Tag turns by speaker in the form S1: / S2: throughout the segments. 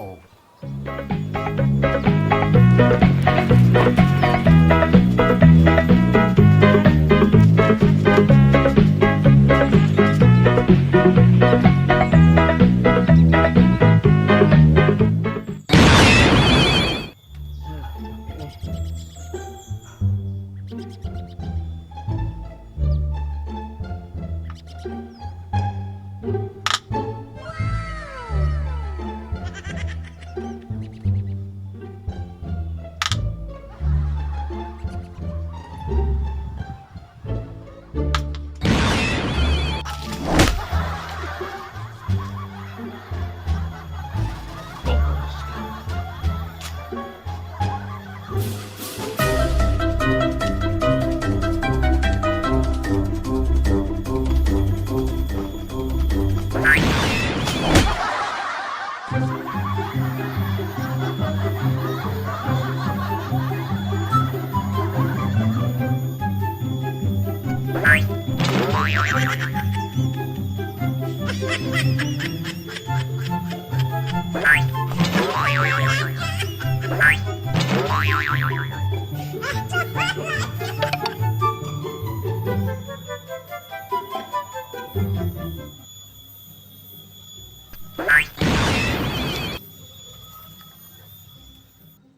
S1: Wow.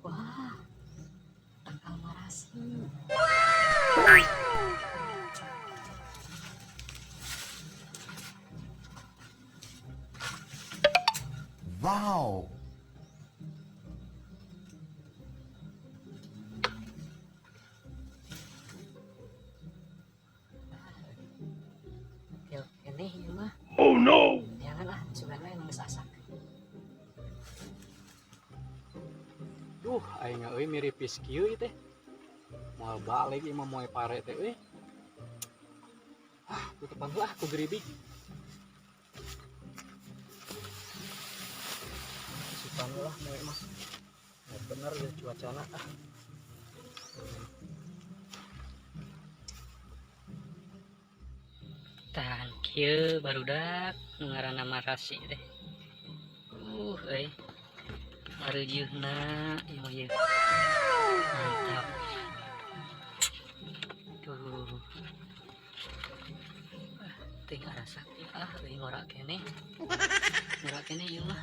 S2: Wah, tangkal marasi.
S1: Wow.
S2: Yo, ini ieu mah.
S3: Oh no!
S2: Jangan lah, sebenarnya yang geus asak.
S4: Duh, aing euy miripis kieu ieu teh. Moal balik ieu mah moe pare teh euy. Ah, tutupan heula ku geribik. Supan lah moe mah. Ya bener ya cuacana ah.
S2: Tahan kieu barudak nu ngaranna marasi teh. Euy. Mareujeunna ieu mah ieu. Mantap. Tuh. Ah, teu ngarasak ieu ah euy ngora keneh. Ngora keneh ieu mah.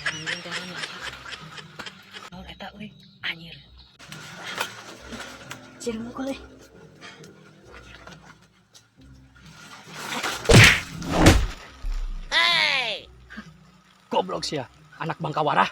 S2: Anjing teh naon Naon eta euy? Anjir. Cir mukul euy.
S4: Goblok sia, anak bangkawarah.